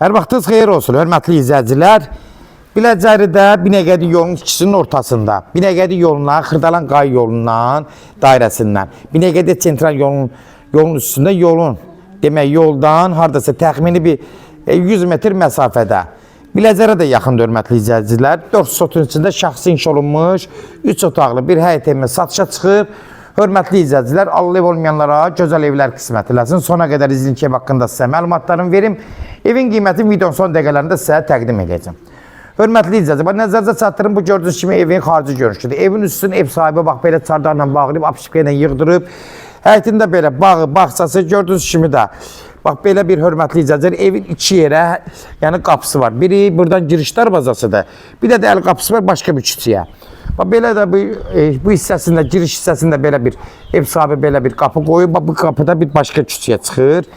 Hər vaxtınız xeyir olsun, hörmətli izləyicilər. Biləcəridə Binəqədi yolunun ikisinin ortasında, Binəqədi yolundan, Xırdalan Qay yolundan, dairəsindən, Binəqədi sentral yolun üstündə yolun, demək yoldan hardasa təxmini bir 100 metr məsafədə. Biləcərə də yaxındır hörmətli izləyicilər. 4 sotun içində şəxsi inşa olunmuş 3 otaqlı bir həyət evi satışa çıxıb. Hörmətli izləyicilər, Allah ev olmayanlara gözəl evlər qismət eləsin. Sona qədər izləyin ki, ev haqqında sizə məlumatlarımı verim. Evin qiymətini videonun son dəqiqələrində sizə təqdim edəcəm. Hörmətli izləyicilər, bax nəzərinizə çatdırım, bu gördüyünüz kimi evin xarici görünüşüdür. Evin üstünü ev sahibi bax belə çardarla bağlayıb, apşipka ilə yığdırıb. Həyətində belə bağı, bağçası gördüyünüz kimi də bax belə bir hörmətli izləyicilər, evin iki yerə, yəni qapısı var. Biri buradan giriş darvazasıdır. Bir də əl qapısı var başqa bir küçəyə. Bax belə də bu hissəsində, giriş hissəsində belə bir ev sahibi belə bir qapı qoyub. Bax bu qapıda bir başqa küçəyə çıxır.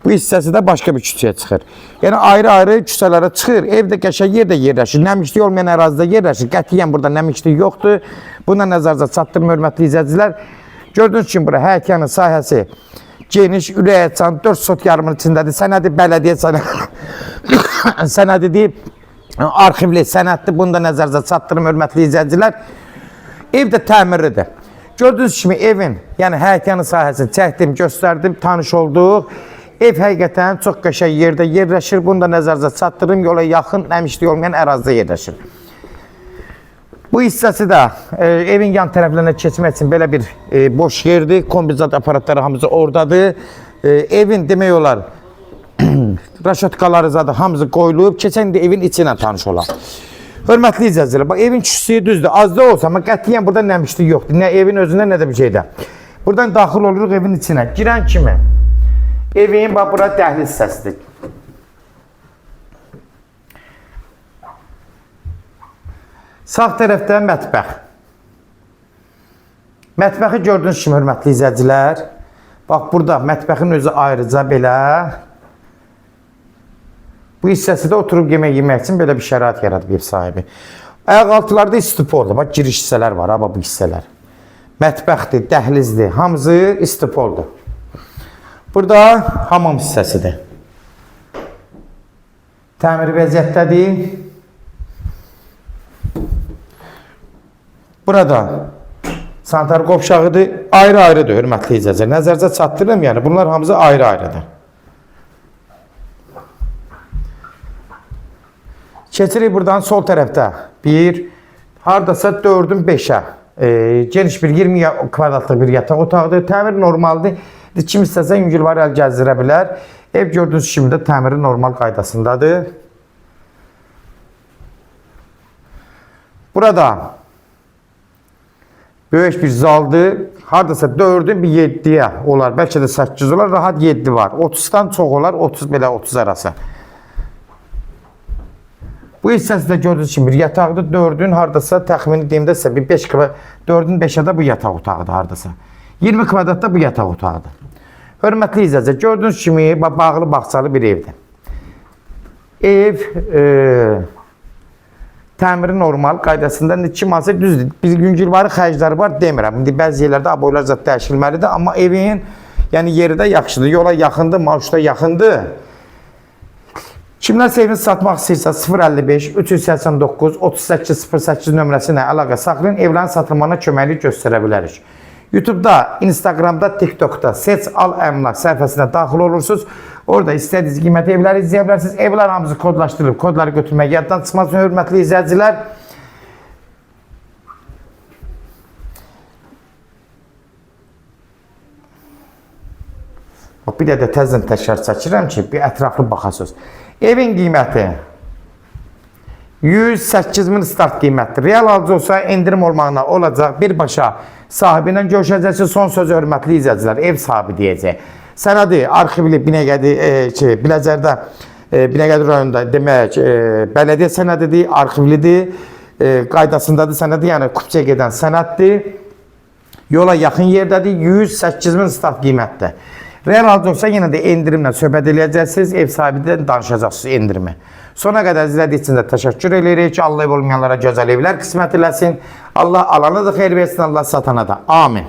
Bu hissəsi də başqa bir küçəyə çıxır. Yəni ayrı-ayrı küçələrə çıxır. Ev də qəşəng yerdə yerləşir. Nəmişlik olmayan ərazidə yerləşir. Qətiyyən burada nəmişlik yoxdur. Buna nəzərinizə çatdırım hörmətli izləyicilər. Gördüyünüz kimi bura həyətyanı sahəsi geniş, ürək açan 4 sot yarımın içindədir. Sənədi bələdiyyə sənədi sənədidir. Arxivli sənəddir. Bunu da nəzərinizə çatdırım hörmətli izləyicilər. Ev də təmirlidir. Gördüyünüz kimi evin, yəni həyətyanı sahəsini çəkdim, göstərdim, tanış olduq. Ev həqiqətən çox qəşəng yerdə yerləşir. Bunu da nəzərinizə çatdırım. Yola yaxın, nəmişlik olmayan ərazidə yerləşir. Bu hissəsi də evin yan tərəflərinə keçmək üçün belə bir boş yerdir. Kombizat aparatları hamısı oradadır. Evin demək olar raşotkaları zadı hamısı qoyulub. Keçən də evin içi ilə tanış olaq. Hörmətli izləyicilər, bax evin küçüsü düzdür, az da olsa, amma qətiyyən burada nəmişlik yoxdur. Nə evin özündə, nə də bir şeydə. Buradan daxil oluruq evin içinə. Girən kimi evin bax bura dəhliz hissəsidir. Sağ tərəfdə mətbəx. Mətbəxi gördüyünüz kimi hörmətli izləyicilər, bax burada mətbəxin özü ayrıca belə. Bu hissəsi də oturub yemək yemək üçün belə bir şərait yaradıb ev sahibi. Ayaq altılarda istipoldur. Bax giriş hissələr var, ha bax bu hissələr. Mətbəxdir, dəhlizdir, hamısı istipoldur. Burada hamam hissəsidir. Təmir vəziyyətdədir. Burada sanitar qovşağıdır. Ayrı-ayrıdır hörmətli izləyicilər. Nəzərinizə çatdırıram, yəni bunlar hamısı ayrı-ayrıdır. Keçirik buradan sol tərəfdə bir, hardasa 4-ün 5-ə geniş bir 20 kvadratlıq bir yataq otağıdır. Təmir normaldır. Kim istəsə yüngülvar əl gəzdirə bilər. Ev gördüyünüz kimi də təmiri normal qaydasındadır. Burada böyük bir zaldır. Hardasa 4-ün bir 7-yə olar. Bəlkə də 8 olar. Rahat 7 var. 30-dan çox olar. 30 belə 30 arası. Bu hissəsi də gördüyünüz kimi bir yataqdır. 4-ün hardasa təxmini deyim də sizə bir 5 kvadrat, 4-ün 5-ə də bu yataq otağıdır hardasa. 20 kvadratda bu yataq otağıdır. Hörmətli izləyicilər, gördüyünüz kimi bağlı bağçalı bir evdir. Ev təmiri normal qaydasında kim alsa düzdür. Bir yüngülvarı xərcləri var demirəm. İndi bəzi yerlərdə aboylar zət dəyişilməlidir, amma evin yəni yeri də yaxşıdır. Yola yaxındır, marşruta yaxındır. Kimlərsə evini satmaq istəyirsə 055 389 38 08 nömrəsi ilə əlaqə saxlayın. Evlərin satılmağına köməklik göstərə bilərik. YouTube'da, Instagram'da, TikTok'da Seç Al Əmlak səhifəsinə daxil olursunuz. Orada istədiyiniz qiymətli evləri izləyə bilərsiniz. Evlər hamısı kodlaşdırılıb. Kodları götürmək yaddan çıxmasın hörmətli izləyicilər. Bax, bir də təzədən təkrar çəkirəm ki, bir ətraflı baxasınız. Evin qiyməti 108 min start qiymətdir. Real alıcı olsa endirim olmağına olacaq. Birbaşa sahibi ilə görüşəcəksiniz. Son sözü hörmətli izləyicilər, ev sahibi deyəcək. Sənədi arxivli Binəqədi, Biləcərdə, Binəqədi rayonunda demək, bələdiyyə sənədidir, arxivlidir, qaydasındadır sənədi, yəni kupçaya gedən sənəddir. Yola yaxın yerdədir, 108 min start qiymətdir. Real alıcı olsa yenə də endirimlə söhbət eləyəcəksiniz, ev sahibindən danışacaqsınız endirimi. Sona qədər izlədiyiniz üçün də təşəkkür eləyirik. Allah ev olmayanlara gözəl evlər qismət eləsin. Allah alana da xeyir versin, Allah satana da. Amin.